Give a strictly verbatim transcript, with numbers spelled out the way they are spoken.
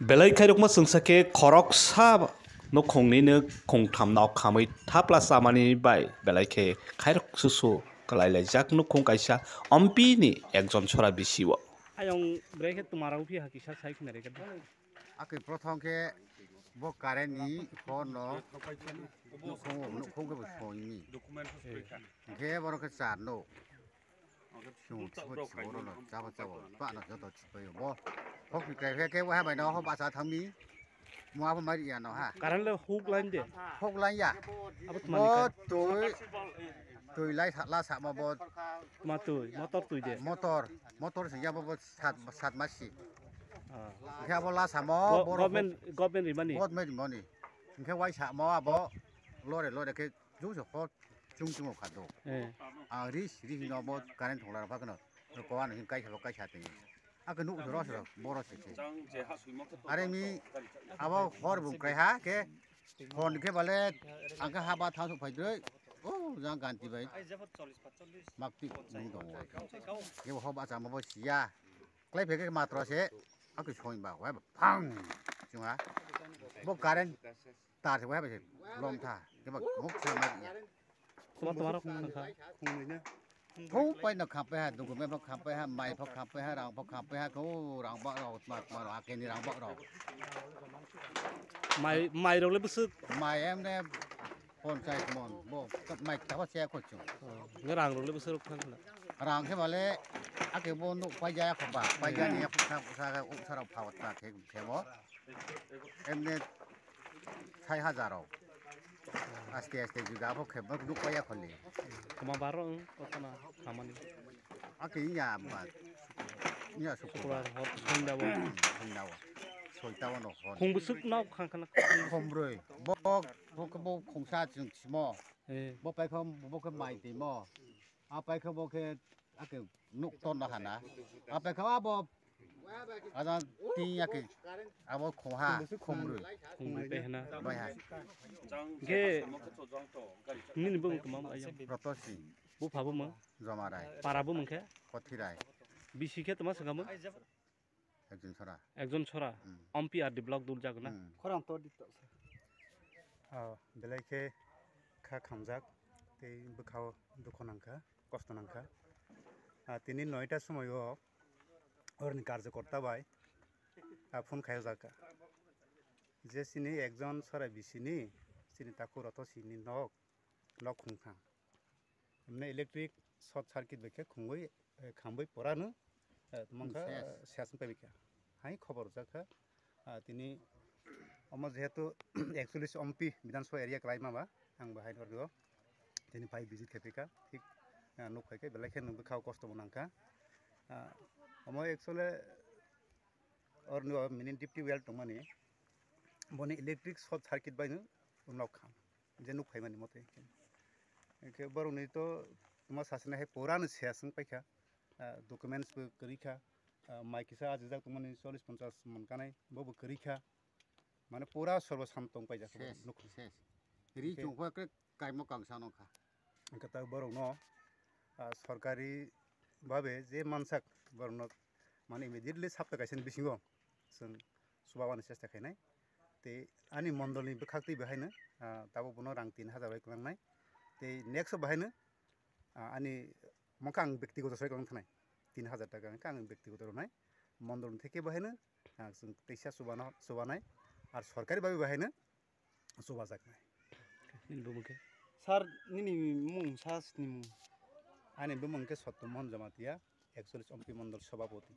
Belai khairokma chwngsa khe khoroksa nukhungnino khungtham nok khamwi thapla chamani bai belai khe khairok susu kwlailaijak nukhung kaisa Ompi ni ekjon sora bisi o. Ayang bwrwi khe twmarok phi ha kisa sai khna rega. Akhe prothom khe bo current ni phone no nukhung, nukhung khe bo soi ni. Hwnkhe borok khe char no. Chwng chwng chwng oro no chaba chaba ba no joto chipai bo. Hok ni kai khe khe waha bai no ho bacha thangmi. Mo abo mari ya no ha. Current le huk line de. Hok line ya. Abo tma ni Bo current? Twi twi lai sa la sa ma bo. Tma twi, motor twi de. Motor, motor se ya bo bo sat sat ma si. Ah. Khe abo la sa mo Go- bo ro- government, government rimani. Government rimani. Khe wai sa mo abo lore lore khe Jung se hor chung chung kha do. Eh. A ris ris no bo current thongla rok phakno. Ko ano hin kaisa bo kaisa tini. Ake nuk ro se boro se se. Are mi abo hor bung kai ha ke. Hon ke bale angka haba thang su phai droi. O jang ganti bai. Makti nung dong. Ke ho ba chama bo sia. Klai pheke matro se. Ake soi ba wa phang. Chung ha. Bo current Tar se wahai bai se lom tha, kebo muk sa ma ya. Tuma tuma rok khang kha. Thung pai no khapai ha, dugu me bo khapai ha, mai pho khapai ha, rang pho khapai ha, ko rang ba rok, tuma tuma rok, akeni rang ba rok. Mai, mai rok le bwswk? Mai em ne ponchas mon, bo mai ta ba se ko chung. Oh, nge rang rok le bwswk rok khang khna? Rang khe bale, ake bo nuk pai ja ya kho ba, pai ja ni ya khuksa khuksa, uksa rok pha ta khe khe bo. Em ne Sai hajar rok. Aste aste juga abo khe bak nuk paya kholi. Koma baro ang kotona hamani. Ake iya ba. Iya sukura. Sukura hor sunda bo. Sunda bo. Soita bo no hor. Khung bwswk no khang khana. Khombroi. Bo bo bo khungsa chung simo. Eh. Bo pai khom bo khe mai timo. A pai khe bo khe ake nuk ton no hana. A pai khe abo Ajan tin ya ke abo khoha khumrui. Khumrui pe hena. Bai hai. Ge nini bumung tuma ayang. Roto si. Bupha bumung. Joma rai. Para bumung khe. Kothi rai. Bisi khe tuma saka bumung. Ekjon sora. Ekjon sora. Hmm. Ompi R D block dul jagna. Hmm. Khorang to di to. Ah, belai khe kha khamjak tei bwkhao dukho nangkha, kosto nangkha. Ah, tini noita somoio oroni karjokorta bai, ah, phone khaijak kha. Je chini ekjon sora bisini chini takhuk roto sini nok, nok khungthang. Himne electric short circuit bai khe khungwi, eh, khambwi porano, eh, tongmang kha, ses. Eh, ses wngpai kha. Hai khobor rwjak kha. Ah, tini omo jehetu ekchollish Ompi Bidhan Sabha area kwlai ma ba, ang bahai norgo tini phai visit khe phi kha. Thik, ah, nuk phai khe belai khe nuk bwkha o kosto bo nang kha. Ah, omo actually oroni o mini deep well tongmani, boni electric short circuit bai no nok kha. Je nuk phaimani mote. Hingkhe borokni to tuma sasana hai pura no ses wng paikha. Ah, documents bo kwrwi kha. Ah, mai kisa ajijak tongmani chollish ponchash mon kanai, bo bo kwrwi kha. Mane pura sorbo santo wng paijak. Ses, nuk ses. Ri hingkhe chungkha khe kaimo kangsa no kha. Hingkhe ta borokno, ah, sorkari babe je mansak borokno mane immediately sapta kaisani bisingo chwng chubabani chesta khainai. Tei ani mondolni bwkhaktwi bahaino, ah, tabuk bono rang tin hajar bai kwlangnai. Tei next o bahaino, ah, ani mokang bektigoto soi kwlang thanai. Tin hajar taka wngkha ang bektigoto rwnai. Mondolni theke bahaino, ah, chwng teisa chubano, chubanai. Ar sorkari babe bahaino chubajaknai. Nini bumung khe? Sir, nini mung sa sini mung? Ani bumung khe Sotto Mohon Jamatia, ekchollish Ompi Mondol Sabhapati.